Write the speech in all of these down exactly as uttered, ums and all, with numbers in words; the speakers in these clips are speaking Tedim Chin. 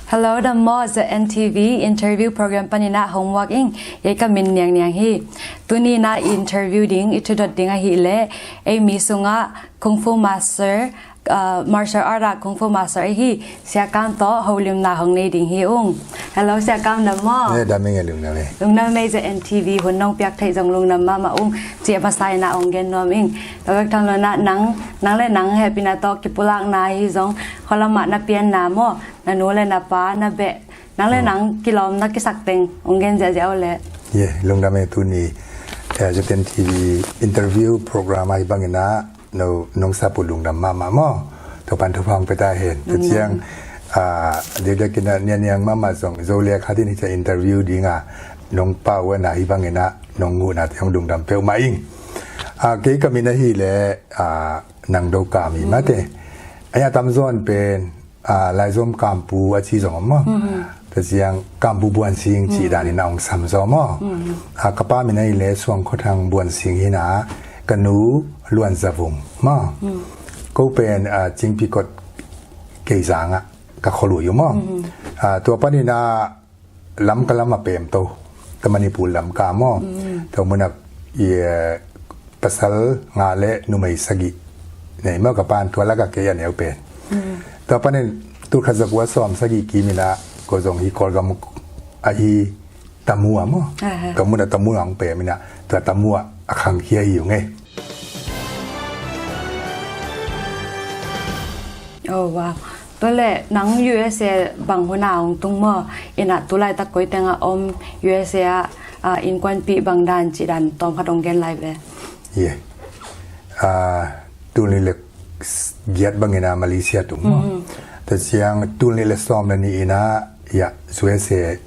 Hello, dam maw, Z N T V interview program panin ah hong muak ing. Ei ka min Niang Niang hi. Tuni in ah interview ding, i thudot ding ahih leh, ei mi sungah Kung Fu Master, ah, martial art ah Kung Fu Master ahi Sia Kam tawh holimna hong nei ding hi ung. Hello, Sia Kam, dam maw? Dam ing e, lungdam e. Lungdam e, Z N T V hun nong piak theih zong lungdam mahmah ung. Ci a masa in ah hong gen nuam ing. Tua bek tham lo in ah nang, nang le nang hehpihna tawh kipulakna ahi zong, khualam ah na pianna maw, na nu le na pa, na beh, nang le nang kilawm na kisak teng hong gen ziahziah o leh. Ye, lungdam e, tuni, eh, Z N T V interview program ahi bangin ah no, nong sap uh lungdam mahmah maw. Topa'n thupha hong pia ta hen. Tua ciang, ah, dekdek in ah Niang Niang mahmah zong Zo le khat in hih ciang interview ding a nong pau uh a, ahi bangin ah nong guhnate hong lungdam peuhmah ing. Ah, kei ka min ahih leh, ah, Nang Do Kam hi mah te. Ahi a tamzaw in pen, ah, Laizom Kampu a ci zong om maw. Tua ciang Kampu Buan Sing cih danin ah hong sam zaw maw. Ah, ka pa min ahih leh Suang Khua Thang Buan Sing hi in ah, ka nu Luan Za Vung maw. Ko pen, ah, Cingpi Kot Keizang ah ka khualui uh maw. Ah, tua panin ah Lamka lam a pemto, ka Manipur Lamka maw. Tua mun ah, eh, pasal nga le numei sagih nei maw ka pa'n, tua lak ah kei a neu pen. Tua panin tul khat za kua sawm sagih kim in ah ko zong hih Kawlgam ahi Tamu ah maw. Tua mun ah Tamu ah hong pem in ah, tua Tamu ah a khangkhia hi ung e. Oh, wow. Tua leh nang U S A bang hun a hong tung maw? In ah tulaitak koi teng ah om, U S A ah, ah, innkuanpih bang dan cih dan tawmkhat hong gen lai ve. Ye. Ah, tul nih le giat bangin ah Malaysia tung maw. Tua ciang tul nih le sawm le nih in ah, ya, U S A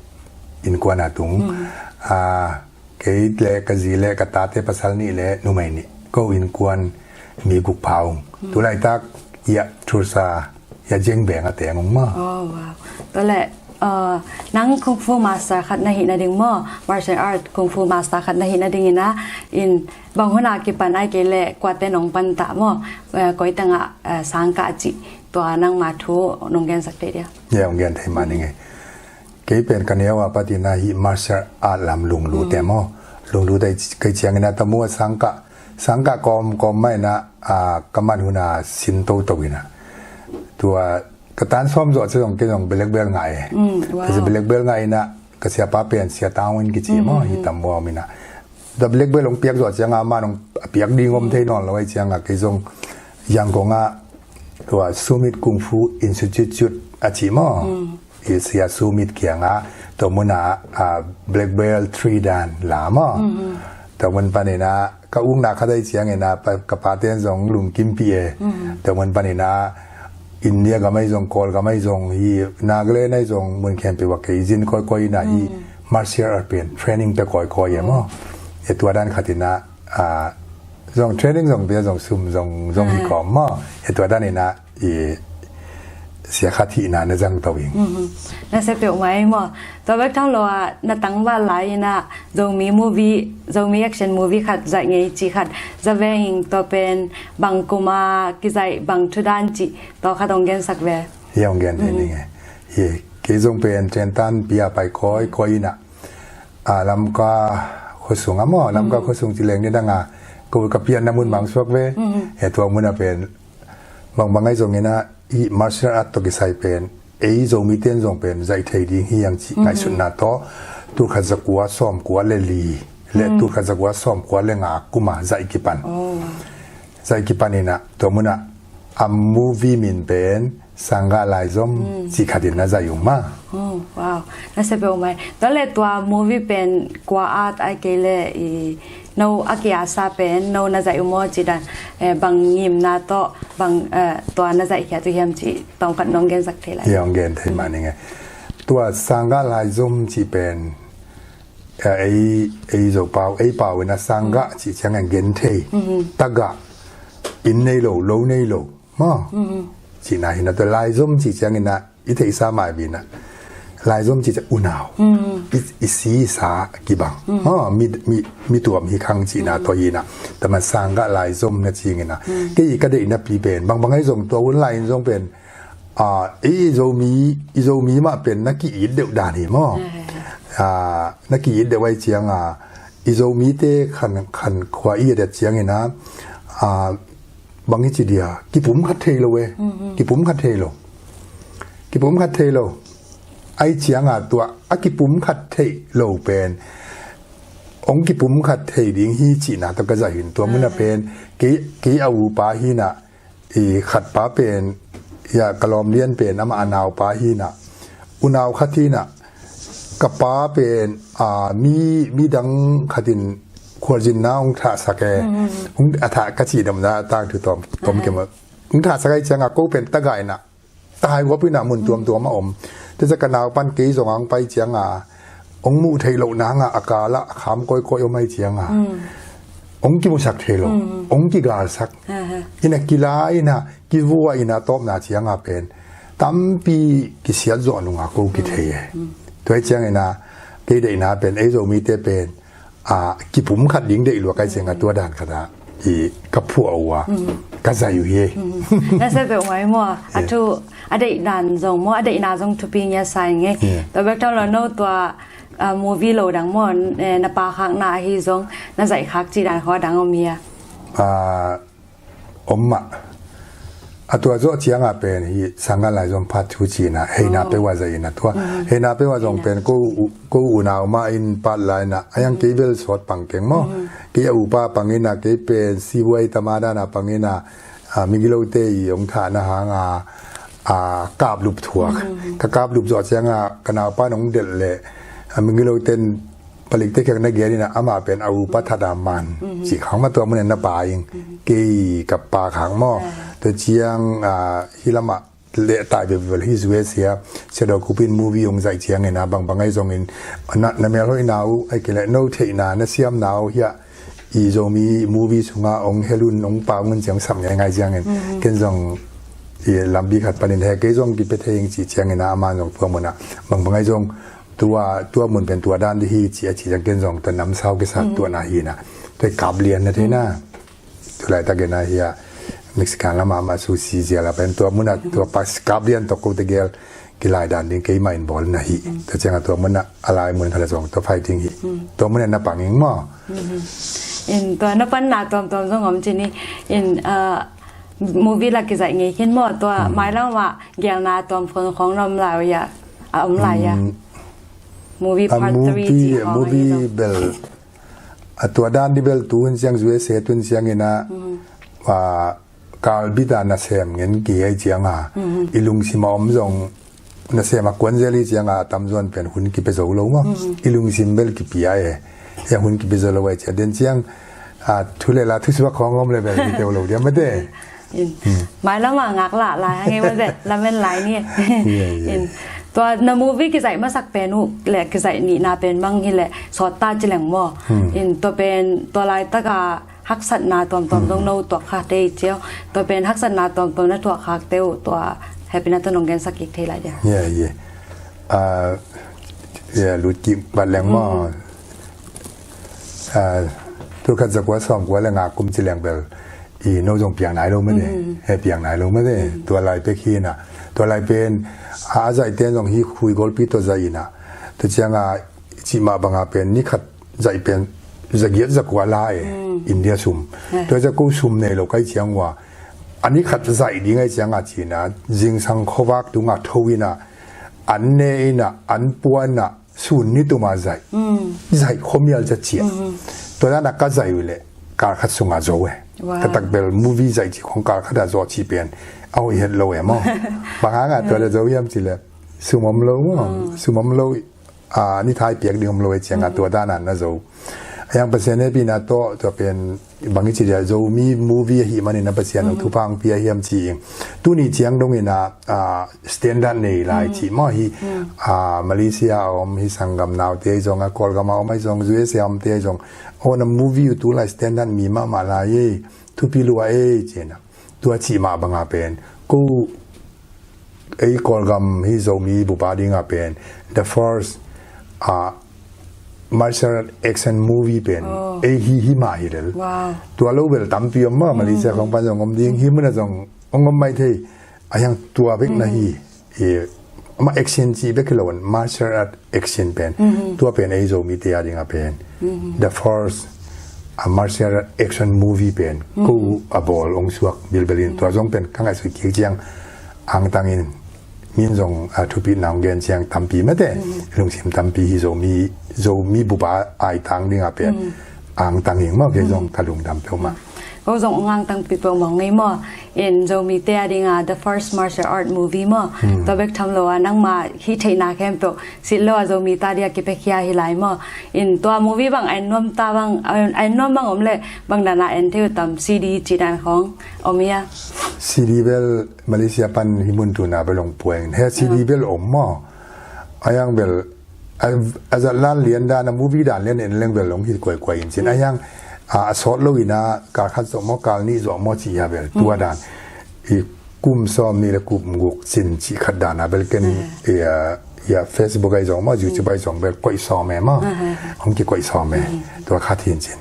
innkuan ah tung. Ah, kei le ka zi le ka tate pasal nih le numei nih, ko innkuan mi guk pha ung. Tulaitak, ya, Tulsa, ya, Jeng Beng a teng ung maw. Oh, wow. Tua leh, uh, nang Kung Fu Master khat na hih nading maw, martial art Kung Fu Master khat na hih nading in ah, in bang hun a kipan, ahih kei leh kuate nong pantah maw, uh, koi teng ah, uh, sangkah cih, tua nangma thu nong gensak thei dia? Ya, hong gen thei mah ning e. Kei pen ka neu a patin ah hih martial art lam lunglut e maw. Lunglut e, kei ciangin ah Tamu ah sangkah, sangkah kawmkawm mah in ah, ah, ka man hun a sin toto in ah. Tua ka tan sawm zawh ciang zong kei zong black belt ngah e. Ka zi black belt ngah in ah, ka siapa pen Sia Tang Win kici maw, hih Tamu ah om in ah. Tua black belt hong piak zawh ciang a, aman hong a piak ding om thei nawn lo ahih ciang a, kei zong Yangon ah tua Sumit Kung Fu Institute a ci maw. I Sia Sumit kiangah, tua mun ah, ah, black belt three dan la maw. Tua mun panin ah, ka ukna khat ahih ciangin ah, pa, ka pate'n zong lungkimpih e. Tua mun panin ah, India gam ahi zong, Kawlgam ahi zong, hih Nagaland ahi zong, mun khempeuh ah kei zin kawikawi in ah, hih martial art pen training pia kawikawi e maw. E, tua dan khat in ah, ah, zong training zong pia, zong sum zong, zong hi kawm maw. E, tua dan in ah, i, sia khat hihna na zang to ing. Na sia peuhmah ei maw. Tua bek tham lo ah, na tangval lai in ah Zomi movie, Zomi action movie khat zaih ngei cih khat za veng ing. Tua pen bang kum a kizaih, bang thu dan cih, tua khat hong gensak ve. Hia, hong gen thei ning e. Hia, kei zong pen training tan pia pai kawikawi in ah, a, Lamka khuasung ah maw, Lamka khuasung ci leng ni dang a, ko ka pianna mun bang suak ve. E, tua mun ah pen bangbang ahi zongin ah, i martial art tawh kisai pen, ei Zomite'n zong pen zaih thei ding hi hang cih ngaihsutna tawh, tul khat za kua sawm kua le li le tul khat za kua sawm kua le nga kum a zaih kipan. Zaih kipan in ah, tua mun ah a movie min pen Sanggah Laizom cih khat in na zaih ung maw. Oh, wow. Na sia peuhmah ei. Tua leh tua movie pen kua art ahih kei leh, i, no a ki-asa pen, no na zaih uh maw cih dan, eh, bang ngimna tawh, bang, eh, tua na zaihkhiat uh hiam cih tawmkhat nong gensak thei lai? Hia, hong gen thei mah ning e. Tua Sanggah Laizom cih pen, eh, ei, ei Zopau, ei pau in ah sanggah cih ciang a gen thei. Tagah, inn nei lo, lo nei lo maw. Cihna hi in ah, tua laizom cih ciangin ah, i theihsa mai bi in ah, laizom cih ciang unau. I, i si i sa kibang. Maw, mi, mi, mi tuam hi khang cihna tawh hi in ah. Tua man sanggah laizom na ci ing in ah. Kei ka deihna pi pen, bangbang ahi zong tua hun lai in zong pen, a, i Zomi, i Zomi mah pen na ki-it deuh dan hi maw? A, na ki-it deuh ahih ciangin a, i Zomite khan, khan khua i et ciangin a, a, bang i ci dia, kipumkhat thei lo e. Kipumkhat thei lo. Kipumkhat thei lo. Ahih ciangin a tua, a kipumkhat thei lo pen, hong kipumkhat thei ding hi cihna tawh ka zai hi in tua mun ah pen, kei, kei a upa hi in a, i khat pa pen, ya, ka lawm lian pen, amah a naupa hi in a, unau khat hi in a, ka pa pen, a, mi, midang khat in khualzinna hong thahsak e, hong, a thah ka cih dam na tangthu tawm, tawm ke maw. Hong thahsak ahih ciangin a ko pen tagah in a, tahai guap in a mun tuamtuam a om. Tua ciang ka naupan kei zong hong pai ciangin a, hong muh theih loh nang a, a kal ah a kham kawikawi om ahih ciangin a, hong kimusak thei lo, hong kigalsak. In a kila in a, kivua in a tawpna ciangin a pen, tampi kisiat zawh nung a ko kithei e. Tua ahih ciangin a, kei deihna pen, ei Zomite pen, a, kipumkhat ding deih lua ka hih ciangin a tua dan khat ah i ka phuah uh a, ka zai uh hi. Na sa peuh ngai maw, a thu, a deih dan zong maw, a deihna zong thupi ngiat sa ing e. Tua bek tham lo no tua, a, movie lo dang maw, eh, na paikhakna ahi zong, na zaihkhak cih dan khawng a dang om hia? A, om mah. A tua zawh ciangin a pen hi sanggal lai zong part two ci in a, Heina Peuh a zai in a tua. Heina Peuh a zong pen ko u-, ko unau mah in part lai in a, a yang kei bel sawt pang keng maw. Kei a upa pang in a, kei pen sibuai tama dan a pang in a, a, migilote i hong thahna hang a, a, kaplup thuak. Ka kaplup zawh ciangin a, ka naupan hong delh leh, a, migiloten palikte kiang na gen in a, amah pen a upa that a man. Cih khang mah tua mun ah na pai ing. Kei ka paikhak maw. Tua ciang, a, hih lam ah leh tai bebel hi U S A, Sia Daw Khup in movie hong zaih ciangin a, bangbang ahi zongin, na, na melhoihna uh, ahih kei leh no theihna, na siamna uh hiah, i Zomi movie sungah hong hel un, hong pau un ciang sam ngaingai ciangin. Ken zong, i lampi khat panin he, kei zong kipia thei ing cih ciangin a, amah zong tua mun ah, bangbang ahi zong, tua, tua mun pen tua dan di hi ci a ci ciang ken zong tua namsau kisa tuahna hi in a. Tua i kap lian na thei na. Tua laitak in a hi a Mexican lam ah mah sushi zia la pen tua mun ah tua pas kap lian tawh kote gel kilai dan ding keimah in bawl na hi. Tua ciang a tua mun ah a lai mun khat ah zong tua fighting hi. Tua mun ah na pang ing maw. In tua na panna tuamtuam zong om ci ni. In, ah, movie la kizaih ngei khin maw tua mailam ah gelna tuam khong khong na om lai uh hia, a om lai hia. Movie part three ci khong ahi zong. Bel, a tua dan di bel tu hun ciang U S A tun ciangin a, a, kal bit a nasem ngen kei ahih ciangin a, i lungsim a om zong nasem a kuan zel ahih ciangin a, a tamzaw in pen hun kipia zo lo maw. I lungsim bel kipia e. Hia hun kipia zo lo ahih ciang den ciang, a, thu le la thusuak khong om le bel hi teu lo diam mate. In, mailam ah ngak lah lai hang e mate, lamen lai ni. In, tua na movie kizaih masak pen uh le kizaih nihna pen bang hi leh sawt ta ci leng maw. In, tua pen, tua laitak a haksatna tuamtuam zong no tuak khak te i cio. Tua pen haksatna tuamtuam na tuak khak te uh tua happy na tua nong gensak kik thei lai dia. Yeah, yeah. Ah, yeah, lut kik bat leng maw. Ah, tu khat za kua sawm kua le nga kum ci leng bel. I no zong piang nai lo mate. He piang nai lo mate. Tua lai pek hi na. Tua lai pen, a, a zaih ten zong hi Khui Golpi tua zaih in a. Tua ciang a, cih mah bang a pen, ni khat zaih pen, za giat za kua la e, India sum. Tua za ko sum nei lo ka hih ciang ua, a ni khat zaih ding ahih ciang a ci na, zingsang khuavak tung a tho in a, an ne in a, an pua in a, sun ni tum a zaih. Zaih khuamial ca ciah. Tua dan a ka zaih uh leh, kal khat sung a zo e. Ka tak bel movie zaih cih khong kal khat a zo cih pen, a hoih het lo e maw. Bang hang a tua da zo hiam ci leh, sum om lo maw, sum om lo, a, ni thai piak ding om lo e ciang a tua dan a na zo. A yang Pasian hehpihna tawh, tua pen bang i ci dia Zomi movie ahih manin a Pasian hong thupha hong pia hiam ci ing. Tuni ciang dong in a, a, standard nei lai cih maw hi, a, Malaysia a om hi sanggam naute ahi zong a Kawlgam a om ahi zong U S A a omte ahi zong. Aw na movie uh tu lai standard mi mahmah lai e, thupi lua e ci na. Tua cih mah bang a pen. Ko ei Kawlgam hi Zomi bup a ding a pen the first, ah, martial action movie pen ei hi, hi mah hi lel. Tua lo bel tampi om mah, Malaysia khong pan zong om ding, hi mun a zong om, om mai thei. A hiang tua bek na hi. I, ama action ci bek hi lo in, martial art action pen. Tua pen ei Zomite a ding a pen the first a martial art action movie pen ko a bawl ong suak bilbel in, tua zong pen ka ngaihsut kik ciang angtang in, min zong a thupitna ong gen ciang tampi mate, lungsim tampi hi. Zomi, Zomi bup a aitang ding a pen angtang ing maw, kei zong ka lungdam peuhmah. Ko zong ong angtang pi peuhmah ngei maw. In Zomite a ding a the first martial art movie maw. Tua bek tham lo a nangma hih theihna khempeuh sit lo a Zomite a ding a kipiakhia hi lai maw. In tua movie bang a en nuam ta bang, a en nuam bang om leh bang dan a en thei uh tam, C D cih dan khawng om hia? C D bel Malaysia pan hih mun tuna bel ong pua ing. He C D bel om maw. A hiang bel a, a zat lan lian dan a movie dan lian en leng bel ong hi kuaikuai in cin. A hiang a, a sawt lo in a kal khat zawh maw, kal nih zawh maw ci a bel tua dan. I kum sawm nih le kum guk cin cih khat dan a bel ken i, a, i a Facebook ai zong maw, YouTube ai zong bel koih sawm e maw. Ong kikoih sawm e. Tua khat hi in cin.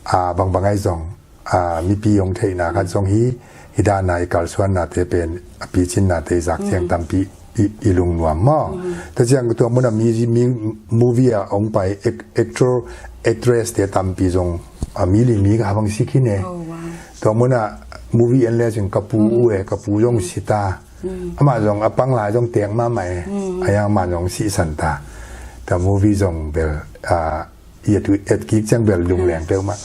A, bangbang ai zong a, mipi ong theihna khat zong hi, hi dan a i kalsuannate pen a picinnate i zak ciang tampi i, i lungnuam maw. Tua ciang tua mun a mi, mi movie a ong pai ac-, actor, actress te tampi zong a mi li mi ka bang si khin e. Tua mun a movie en le cin ka pu uh e, ka pu zong si ta. Amah zong a pang lai zong tek mahmah e. A hiang amah zong sihsan ta. Tua movie zong bel a, i et, et kik ciang bel lungleng peuhmah.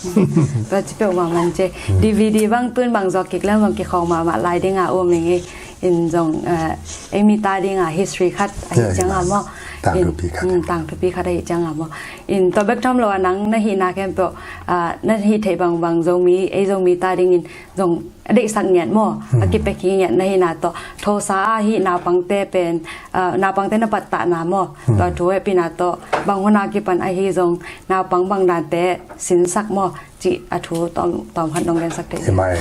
Tua ci peuhmah man ci. D V D bang tun bang zuak kik leng bang kikhawng mahmah lai ding a um ing e. In zong, eh, ei mite a ding a history khat ahi ciang a maw. Tang thupi khat. Tang thupi khat ahi ciang a maw. In tua bek tham lo a nang na hihna khempeuh, ah, na hih theih bangbang Zomi, ei Zomite a dingin zong a deihsak ngiat maw, a kipia kik ngiat na hihna tawh, thosa a hih naupangte pen, ah, naupangte na pattahna maw, tua thu hehpihna tawh bang hun a kipan ahi zong naupang bang dante sinsak maw, cih a thu tawm, tawm khat nong gensak thei. Hi mai.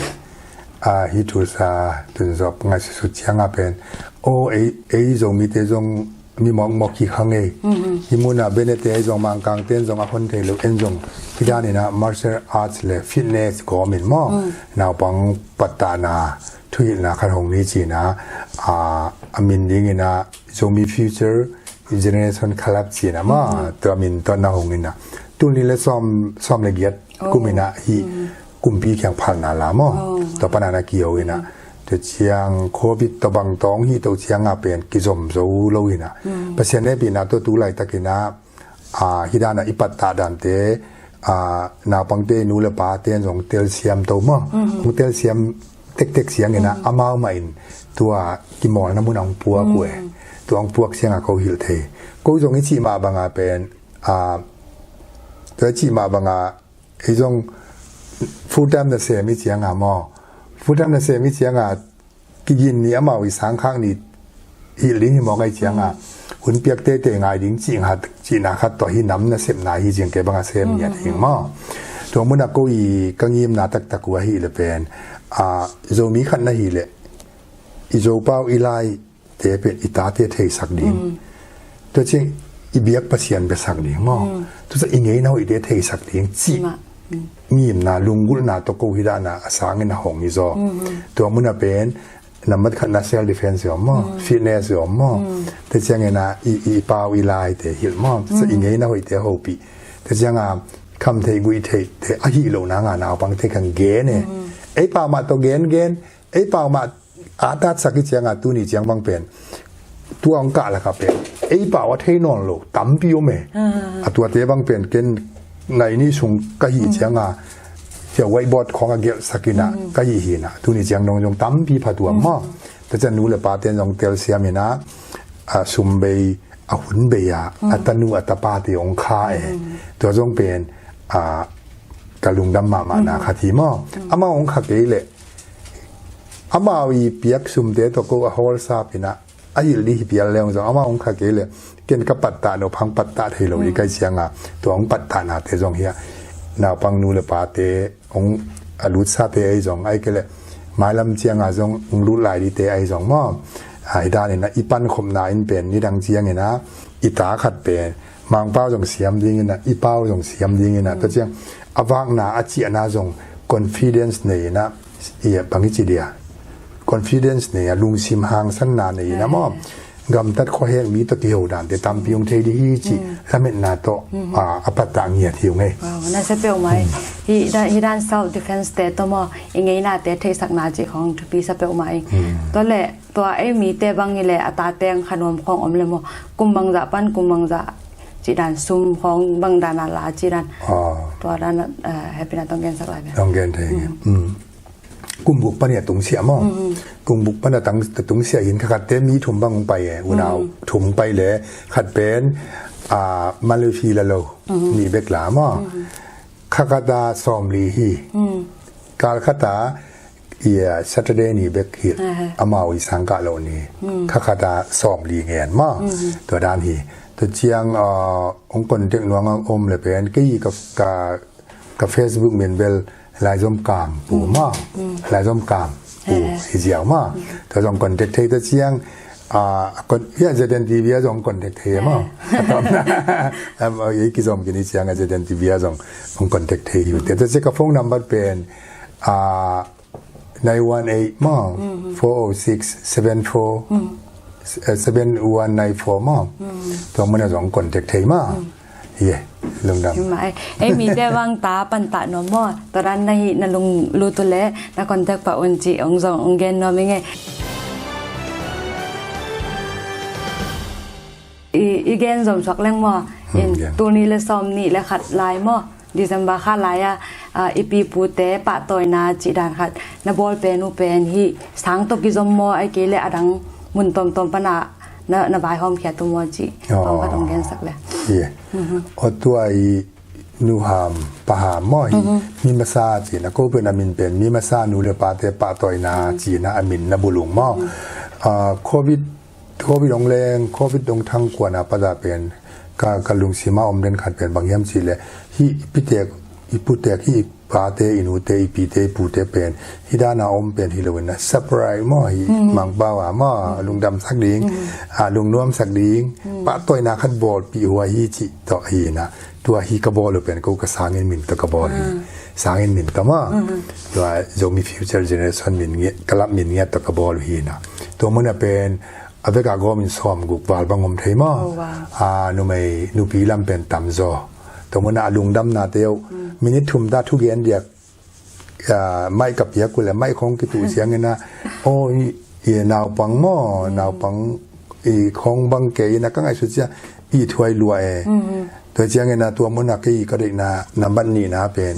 Ah, hih thusa tunzawp ngaihsutsut ciang a pen, aw, ei, ei Zomite zong mi mawkmawk hi kha ngei. Hih mun a Benete zong Mangkangte in zong a hon thei lo, en zong hih dan in a martial arts le fitness gawm in maw, naupang pattahna thuhilhna khat hong ni ci in a, a, a min ding in a Zomi Future Generation Club ci in a maw, tua min tawh na hong in a. Tul nih le sawm, sawm le giat kum in a hih kumpi kiang phalna la maw. Tua pan a na kiho in a. Tua ciang Covid tawh bang tawh hong hih to ciang a pen kizom zo lo in a. Pasian hehpihna tawh tu laitak in a, a, hih dan a i pattah dante, a, naupangte nu le pate in zong telsiam to maw. Hong telsiam tektek ciang in a, amau mah in tua kimawlna mun a hong puak uh e. Tua hong puak ciang a ko hilh thei. Ko zong i cih mah bang a pen, a, tua i cih mah bang a, ei zong full time nasem i ciang a maw. Full time nasem i ciang a, kigin ni amau i sang khak ni hilh ding hi mawk ai ciang a. Hun piak teitei ngai ding cih khat, cihna khat tawh hi nam nasepna hi ciang kei bang a sem ngiat hi maw. Tua mun a ko i ka ngimna taktak uh ahih leh pen, a, Zomi khat na hih leh, i Zopau i Lai te pen i tate theisak ding. Tua ciang i biak Pasian biasak ding maw. Tua ciang i ngeina hoihte theisak ding cih ngimna, lunggulhna tawh ko hih dan a a sang in a hong hi zaw. Tua mun a pen, nambat khat na self defense i om maw, fitness i om maw. Tua ciang in a i, i pau i laite hilh maw. Tua ciang i ngeina hoihte hopih. Tua ciang a kham theih guih theihte ahih loh nang a naupangte kan gen e. Ei pau mah tawh gengen, ei pau mah a tatsak i ciang a tuni ciang bang pen. Tua hong kah lak a pen. Ei pau a thei nawn lo tampi om e. A tuate bang pen ken nai nih sung ka hih ciang a. Cia whiteboard khawng a gelhsak in a ka hih hi in a. Tuni ciang nong zong tampi phatuam maw. Tua ciang nu le pate in zong telsiam in a, a sum bei, a hun bei a, a tanu, a tapate hong kha e. Tua zong pen, a, ka lungdam mahmahna khat hi maw. Amau hong kha kei leh, amau i piak sumte tawh ko a hawlsap in a, a hilh dih hi pial leng zong, amau hong kha kei leh, ken ka pattah nop hang pattah thei lo i kai ciang a, tua hong pattahnate zong hi a. Naupang nu le pate, hong a lutsate ahi zong, ahih kei leh, mailam ciang a zong, hong lut lai dihte ahi zong maw. A, hih dan in a, i pankhopna in pen, nidang ciang in a, i ta khat pen, Mangpau zong siam ding in a, i pau zong siam ding in a, tua ciang, a vakna, a ciahna zong, confidence nei in a, i a bang i ci dia. confidence nei a, lungsim hangsanna nei in a maw, gamtat khuahek mi tawh kiho dante tampi hong thei dih hi cih lametna tawh a, a pattah ngiat hi ung ei. Wow, na sia peuhmah ei. Hi dan, hi dan self defense te tawh maw, i ngeinate theihsakna cih khawng thupi sa peuhmah ei. Tua le tua ei mite bang hi le a tate ang khanuam khawng om le maw, kum bangzah pan kum bangzah cih dan, sum khawng bang dan a la cih dan. Tua dan a, eh, Happy na tawh gensak lai ve. Tawh gen thei. Kum guk pan a tungsiah maw? Kum guk pan a tungsiah hin kha khatte mi thum bang hong pai e, unau thum pai le khat pen, ah, Malefi la lo, nih bek la maw? Kha khat a sawmli hi. Kal khat a, i, ah, Saturday ni bek hi. Amau i sang kah lo ni. Kha khat a sawmli ngen maw? Tua dan hi. Tua ciang, ah, hong contact nuang a om le pen kei ka, ka ka Facebook min bel Laizom Kam Pu maw. Laizom Kam Pu hi ziau maw. Tua zong contact thei ta ciang, ah, kon-, ya Z N T V a zong contact thei maw. Ei kizom kini ciang a Z N T V a zong hong contact thei hi. Tua ciang ka phone number pen, ah, nine one eight maw, four oh six, seven four, eh, seven one nine four maw. Tua mun a zong contact thei maw. Ye, lungdam. Ei mite bang ta pantah nuam maw. Tua dan na hih na lunglut uh le na contact pah un cih hong zong hong gen nuam ing ei. I, i gen zom suak leng maw. In tul nih le sawm nih le khat lai maw. December kha lai a, ah, i pi pute pahtawina cih dan khat na bawl pen uh pen hih sang tawh kizom maw, ahih kei leh a dang mun tawmtawm pan a na, na vaihawm khiat uh maw cih hong khat hong gensak le. Aw, tua i Nu Ham Pa Ham maw hi, mi masa cihna ko pen a min pen mi masa nu le pate pahtawina cihna a min na bulung maw. Ah, Covid Covid hong leng, Covid hong thang kuan a pat a pen ka, ka lungsim a om den khat pen bang hiam cih leh hih i pitek, i putek, hih i pate, i nute, i pite, i pute pen hih dan a om pen hi lo in a surprise maw, hih Mangpau a maw, lungdamsak ding, a lungnuamsak ding, pahtawina khat bawlpih huai hi cih tawh hi in a, tua hi ka bawl uh pen ko ka sangin min tawh ka bawl hi. Sangin min tawh maw. Tua Zomi future generation min ngiat, ka lap min ngiat tawh ka bawl uh hi in a. Tua mun a pen a vek a gawm in sawmguk val bang om thei maw. A, numei, nupi lam pen tamzaw. Tua mun a lungdamnate uh. Minute thum ta thugen diak, a, maih ka piak uh le maih khawng kituh ciangin a, aw, i, i naupang maw, naupang i khawng bang kei in a ka ngaihsut ciang i thuai lua e. Tua ciangin a tua mun a kei ka deihna nambat nihna pen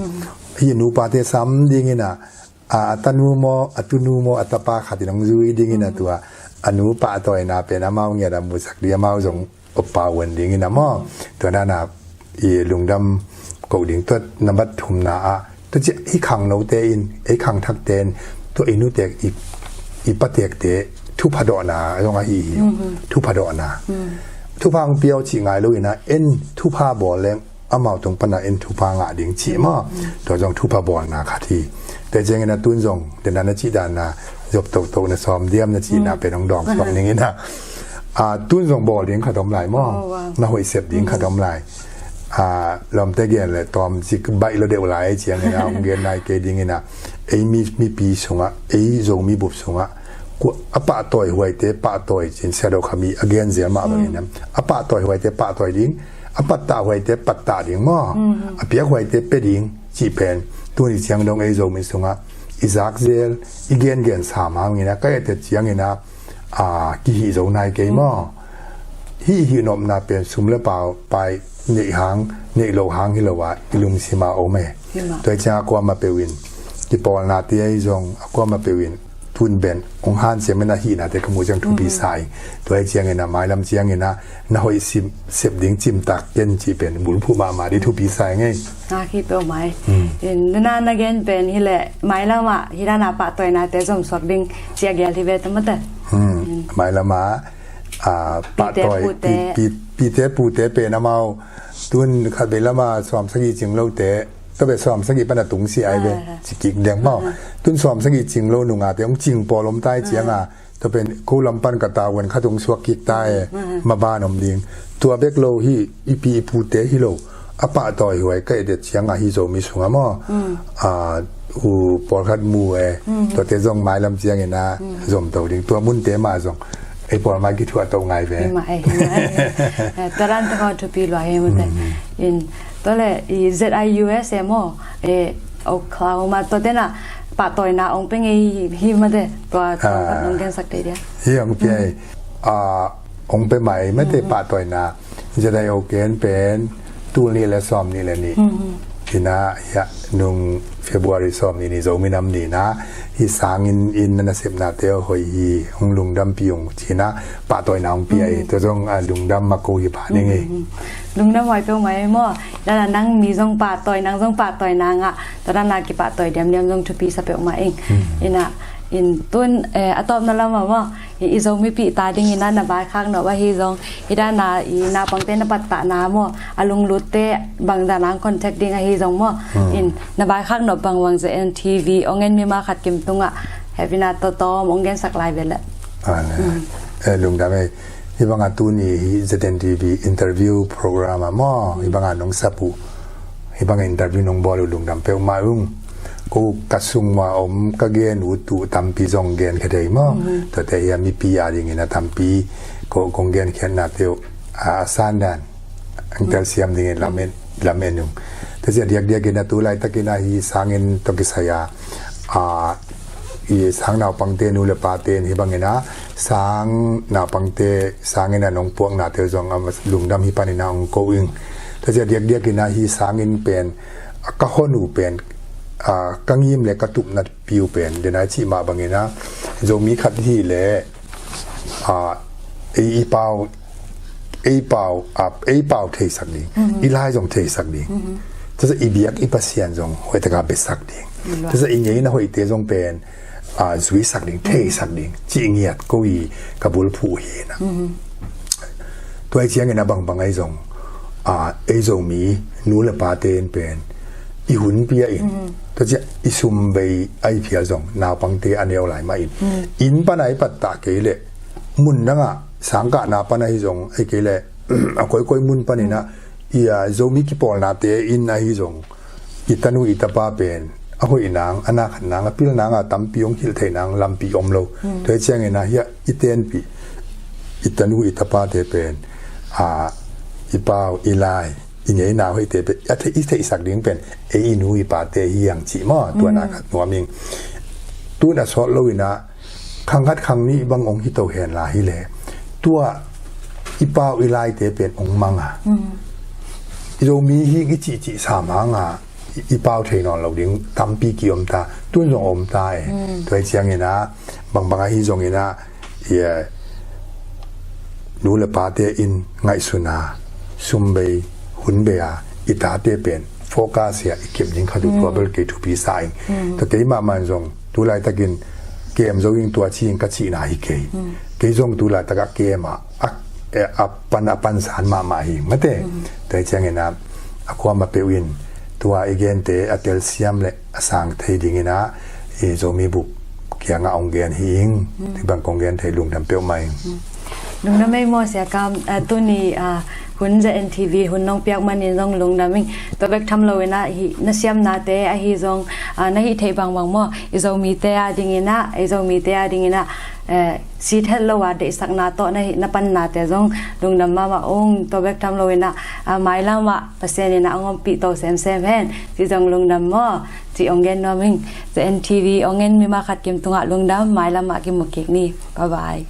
hih nupate sam dingin a, a, a tanu maw, a tunu maw, a tapa khat in hong zui dingin a tua a nu pahtawina pen amau ngiat a musak ding, amau zong oppau wan dingin a maw. Tua dan a i lungdam koh ding tua nambat thumna ah, tua ciah i khangnote in, i khangthakte in tua i nutek, i, i patekte thupha dawhna zong ahi hi. Thupha dawhna. Thupha hong pia uh cih ngai lo in a, en thupha bawl leng amau tung pan a en thupha ngah ding cih maw. Tua zong thupha bawlna khat hi. Tua ciangin a tun zong, den dan a cih dan a, zop tohtoh na sawm diam na cihna pen hong dawng suak ning in a. A, tun zong bawl ding khat om lai maw. Na hoih sep ding khat om lai. A, lawmte gen le tawm cik baih lo deuh lai ciangin a, hong gen nai kei ding in a. Ei mi, mipi sungah, ei Zomi bup sungah, kua, a pahtawi huaite pahtawi cin Sia Do Kham i a gen zel mah bangin a. A pahtawi huaite pahtawi ding, a pattah huaite pattah ding maw. A piak huaite pia ding cih pen tuni ciang dong ei Zomi sungah i zak zel, i gengen sam hangin a, ka etet ciangin a, a, kihih zo nai kei maw. Hih hih nopna pen sum le pau pai neih hang, neih loh hang hi lo a, i lungsim a om e. Tua hi ciang a kuamah peuh in kipawlnate ahi zong, a kuamah peuh in tun ben hong hanciam in a hihnate ka muh ciang thupi sa ing. Tua hi ciangin a mailam ciangin a na hoih sim, sep ding cimtak ken cih pen bulphuh mahmah ding thupi sa ing ei. Ngak hi peuhmah ei. In nuna na gen pen hi leh mailam ah hih dan a pahtawinate zom suak ding cih a gel hi ve ta mate. Mailam ah, a, pahtawi, pite pute pen amau tun khat vei lam a sawmsagih cing lote, tua pen sawmsagih pan a tungsiah ai ve, ci kik deng maw. Tun sawmsagih cing lo nungate hong cing pawl om ta hi ciang a, tua pen ko lam pan ka tau wan khat hong suak kik ta e, maban om ding. Tua bek lo hi, i pi i pute hi lo, a pahtawi huai ka et et ciangah hih Zomi sungah maw, a, u pawlkhat mu e, tuate zong mailam ciangin a zomto ding, tua munte mah zong ei pawl mah kithuah to ngai ve. Hi mah e, hi mah e. Eh, tua dan tengah thupi lua hi mute. In, tua le i Z I U S e maw, e, Oklahoma, tua tena pahtawina ong pia ngei hi mate, tua, tua nong gensak te dia. Hi ong pia e. A, ong pe mai mate pahtawina. Zia dai o ken pen tul nih le sawm nih le nih. Ina, ya, nung February sawm nih ni Zomi nam ni na, hi sangin in na nasepnate hoih hi, hong lungdampi ung cina pahtawina hong pia hi. Tua zong, a, lungdam mako hi pha ding hi. Lungdam huai peuhmah hi maw. Dana nang mi zong pahtawi, nang zong pahtawi nangah, tua dana kipahtawi diamdiam zong thupi sa peuhmah ing. Ina, in tun, eh, a tawpna lamah maw, i, i Zomipihte adingin a na vaikhak nop ahi zong, hi dana i naupangte na pattahna maw, a lunglutte bang dana ang contact ding ahi zong maw, in na vaikhak nop bangbang Z N T V ong en mimal khat kim tungah hehpihna tawmtawm ong gensak lai ve le. A, ne. Eh, lungdam e. Hi banga tuni hi Z N T V interview program ah maw, hi banga nong sap uh, hi banga interview nong bawl uh lungdam peuhmah ung. Ko ka sung ua om ka gen uh tu tampi zong genkhia thei maw. Tuate hi a mipi adingin a tampi ko kong genkhiatna teuh a, a sandan ang telsiam dingin lamen, lamen ung. Tua zia diakdiakin a tu laitakin a hi sangin tawh kisai a, a, i sang naupangte nu le pate in hi bangin a sang naupangte sangin a nong puaknate zong a lungdam hi panin a ong ko ing. Tua zia diakdiakin a hi sangin pen, a, ka hon uh pen, a, ka ngim le ka tupna piu pen, denai cih mah bangin a Zomi khat hi le, a, ei i pau, ei pau, a, ei pau theisak ding, i lai zong theisak ding. Tasa i biak i Pasian zong hoih taka besak ding. Tasa i ngeina hoihte zong pen, a, zuisak ding, theisak ding, cih ngiat ko i ka bulphuh hi na. Tua i ciangin a bangbang ahi zong, a, ei Zomi nu le pate in pen i hun pia in, tua ciah i sum bei ahi phial zong naupangte a neu lai mah in. In pan a i pattah kei leh mun dangah sangkahna pan ahi zong ahi kei leh a koikoi mun panin a i, a, Zomi kipawlnate in ahi zong i tanu i tapa pen a hoih nang, a nakhat nang, a pil nang a tampi hong hilh theih nang lampi om lo. Tua i ciangin a hiah i tenpih i tanu i tapate pen, a, i pau i lai i ngeina hoihte pen a thei, i theihsak ding pen ei i nu i pate hi ang cih maw, tua nakhat nuam ing. Tun a sawt lo in a khang khat khang nih bang ong hi to hen la hi le tua i pau i laite pen ong mang a. I Zomi hi i cihcih sam hang a i, i pau thei nawn lo ding tampi ki om ta, tun zong om ta e. Tua i ciangin a bangbang ahi zongin a i, eh, nu le pate in ngaihsun a sum bei hun bei a i tate pen focus hi a i kep ding khat uh tua bel kei thupi sa ing. Tua kei mahmah in zong tu laitakin kem zo ing tua ci ing ka cihna hi kei. Kei zong tu laitak a kem a, a, a pan, a pansan mahmah hi mate. Tua i ciangin a a kuama peuh in tua i gente a telsiam le a sang thei dingin a i Zomi bup kiangah ong gen hi ing. Ti bang kong gen thei lungdam peuhmah ing. Lungdam ei maw Sia Kam, a, tuni, a, hun Z N T V hun nong piak manin zong lungdam ing. Tua bek tham lo in a hi na siamnate ahi zong, a, na hih theih bangbang maw i Zomite adingin a, i Zomite adingin a, eh, sit het lo a deihsakna tawh na hih na pannate zong lungdam mahmah ung. Tua bek tham lo in a, a, mailam ah Pasian in a ong ompih to semsem hen. Ci zong lungdam maw. Ci ong gen nuam ing. Z N T V ong en mimal khat kim tungah lungdam, mailam ah kimu kik ni. Bye bye.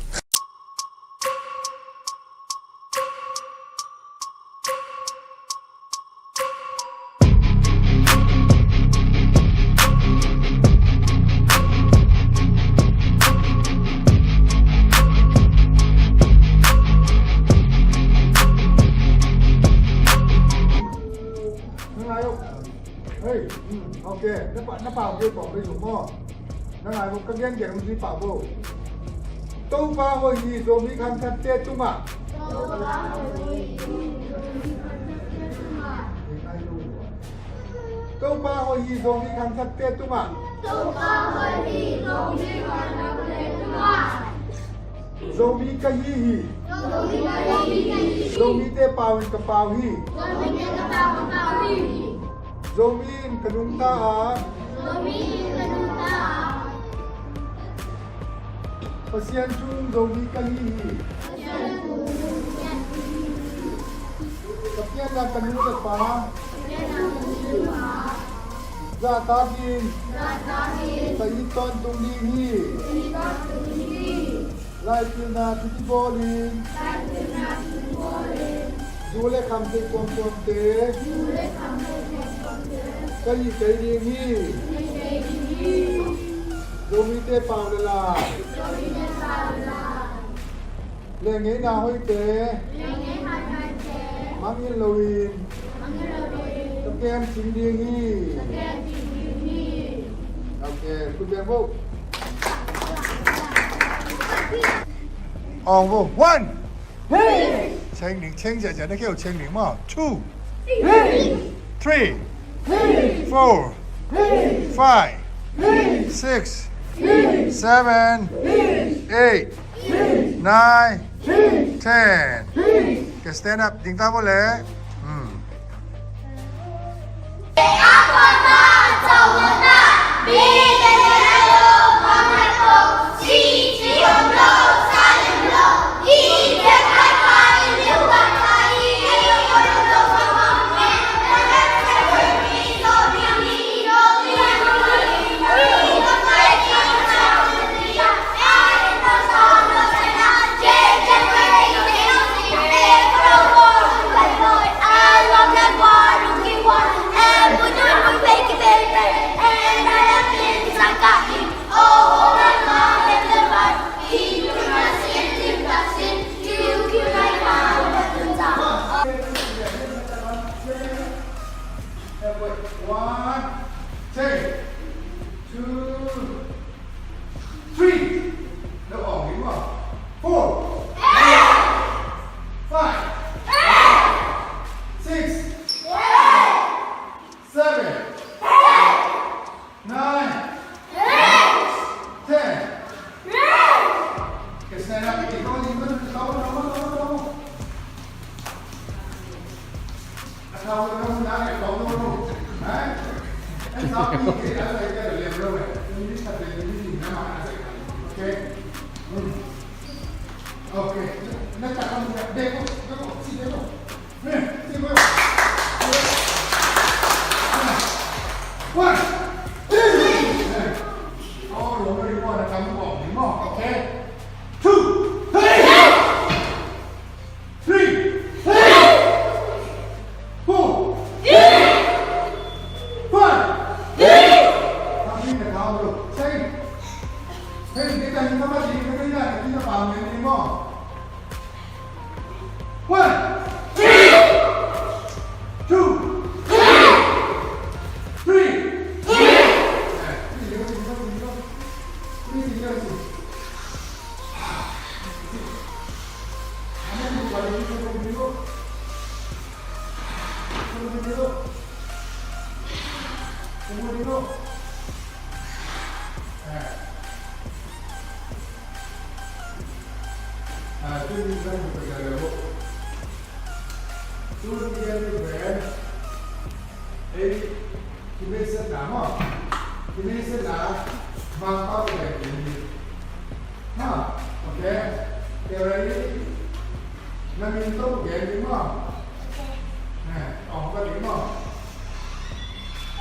Hei, hmm, ok. Na pa, na pa, ok, pa, ok, maw. Na ngai vo, ka gen gen hong zui pah vo. Topa hoih hi Zomi khangthakte tungah. Topa hoih hi Zomi khangthakte tungah. Topa hoih hi Zomi khangthakte tungah. Zomi ka hi hi. Zomi ka hi hi. Zomite pau in ka pau hi. Zomite ka pau, ka pau hi. Zomi in ka nungta a. Zomi in ka nungta a. Pasian thu Zomi ka hi hi. Pasian thu Zomi ka hi hi. Ka pianna ka nu le pa. Ka pianna ka nu le pa. Zahtakin. Zahtakin. Ka it tawntung ding hi. Ka it tawntung ding hi. Laipilna thupi bawlin. Laipilna thupi bawlin. Zu le kham thei tuamtuamte. Zu le kham thei tuamtuamte. Ka hi kei ding hi. Ka hi kei ding hi. Zomite pau le la. Zomite pau le la. Leh ngeina hoihte. Leh ngeina hoihte. Mangngilh loin. Mangngilh loin. Ka kem cing ding hi. Ka kem cing ding hi. Ok, khut beng vo. Ong vo. One. Cheng ning, cheng ziahziah na keu cheng ning maw. Two. Three. Four. Five. Six. Seven. Eight. Nine. Ten. Ka stand up ding ta vo le. Hmm. One, take, two, three. Four. Five. Six. Seven. Nine. Ten. Ka stand up. Okay. One. Okay. Two. Three. Four. Five. One. Two. Three. Kimeisakna maw? Kimeisakna Mangpau tawh gen ding hi. Ha, okay. Kei ready. Na min tawh gen ding maw? Eh, ong ka ding maw?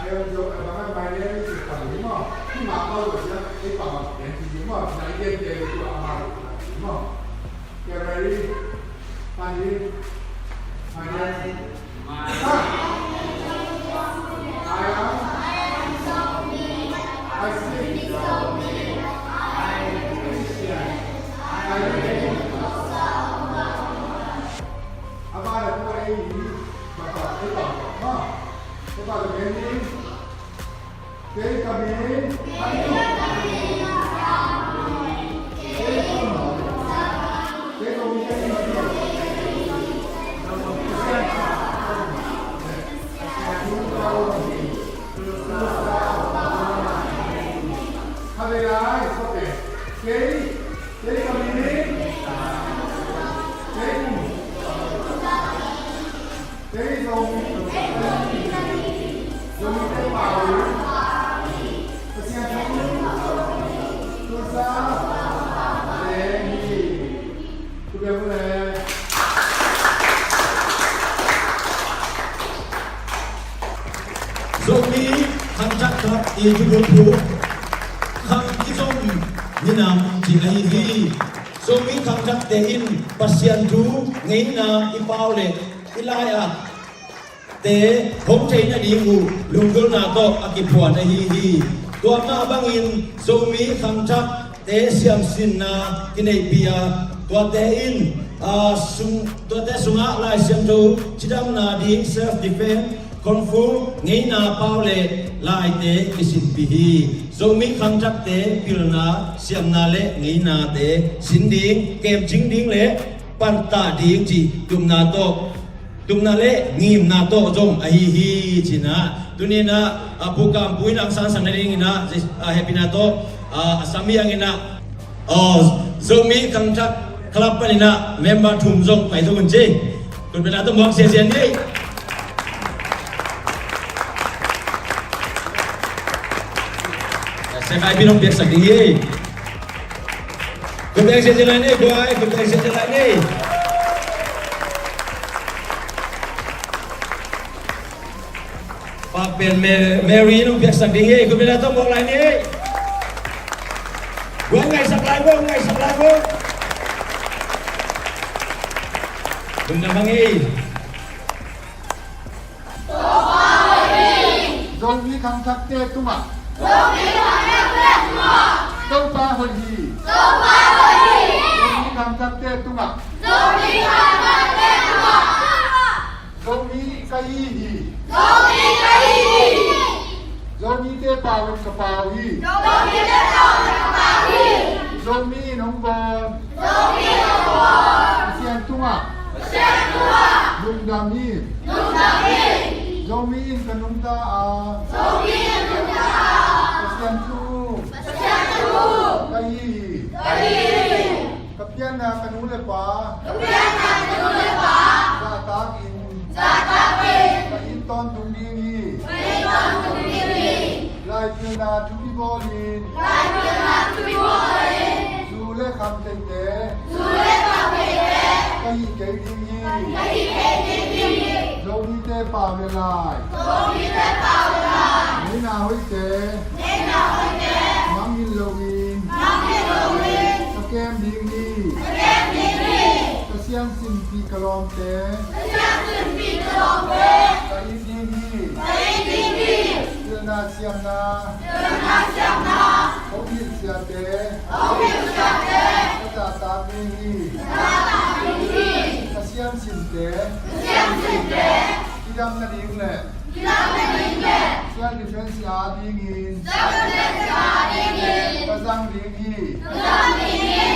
Ai ong jo, ai bang ai mai ne ni si pang ding maw? Ki Mangpau tawh gen, ei pang gen ding maw? Na i gen gen ding maw? Kei ready. Pang ding. Mai ne. Zomi Khangthak Club i thubulphu khang kizom minam ci ahi hi. Zomi khangthakte in Pasian thu ngeina i pau le i lai-at te hong theih nading uh lunggulhna tawh a kiphuan ahi hi. Tua mah bangin Zomi khangthakte siamsinna kineihpih a, tuate in, aa, sung, tuate sungah Lai Siangtho cidamna ding self defense, kung fu, ngeina pau le laite kisinpih hi. Zomi khangthakte pilna, siamna le ngeinate sin ding, kemcing ding le pantah ding cih tupna tawh, tupna le ngimna tawh zong ahi hi ci-in ah, tuni-in ah, a, Pu Kam Pu in ah hong sangsang nadingin ah, a, hehpihna tawh, a, a sam hi hangin ah, aw, Zomi Khangthak Club panin ah member thum zong pai thuk un ci. Khutbetna tawh muak siasia ni. Siakhai pi nong piaksak ding hi. Khutbeng siasia lai ni, guai, khutbeng siasia lai ni. Pakpen Me-, Mary nong piaksak ding hi, khutbetna tawh muak lai ni. Guai, ngaihsak lai vo, ngaihsak lai vo. Lungdam hang ei. Zomi khangthakte tungah. Zomi khangthakte tungah. Topa hoih hi. Topa hoih hi. Zomi khangthakte tungah. Zomi khangthakte tungah. Zomi ka hi hi. Zomi ka hi hi. Zomite pau in ka pau hi. Zomite pau in ka pau hi. Zomi in hong bawl. Zomi in hong bawl. Pasian tungah. Pasian tungah. Lungdam hi. Lungdam hi. Zomi in ka nungta a. Zomi in ka nungta a. Pasian thu. Pasian thu. Ka hi hi. Ka hi hi. Ka pianna ka nu le pa. Ka pianna ka nu le pa. Zahtak in. Zahtak in. Ka it tawntung ding hi. Ka it tawntung ding hi. Lai pilna thupi bawlin. Lai pilna thupi bawlin. Zu le kham theite. Zu le kham theite. Ka hih kei ding hi. Ka hih kei ding hi. Zomite pau le lai. Zomite pau le lai. Ngeina hoihte. Ngeina hoihte. Mangngilh loin. Mangngilh loin. Ka kem ding hi. Ka kem ding hi. Ka siamsinpih ka lawmte. Ka siamsinpih ka lawmte. Ka it ding hi. Ka it ding hi. Pilna siamna. Pilna siamna. Hong hilh siate. Hong hilh siate. Ka zahtak ding hi. Ka zahtak ding hi. Ka siamsinte. Ka siamsinte. Cidam nading le. Cidam nading le. Self defense a dingin. Self defense a dingin. Ka zang ding hi. Ka zang ding hi.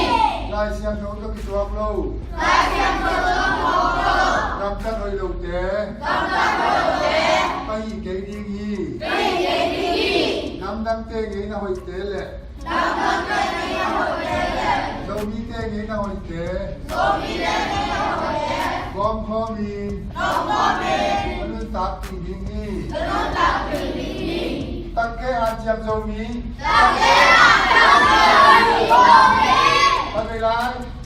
Lai Siangtho tawh kituak lo. Lai Siangtho tawh kituak lo. Gamtat hoih lote. Gamtat hoih lote. Ka hih kei ding hi. Ka hih kei ding hi. Gamdangte ngeina hoihte le. Zomite ngeina hoihte. Gawm khawmin. Ka nuntakpih ding hi. Takte hanciam Zomi. Takte hanciam Zomi. Takte hanciam Zomi.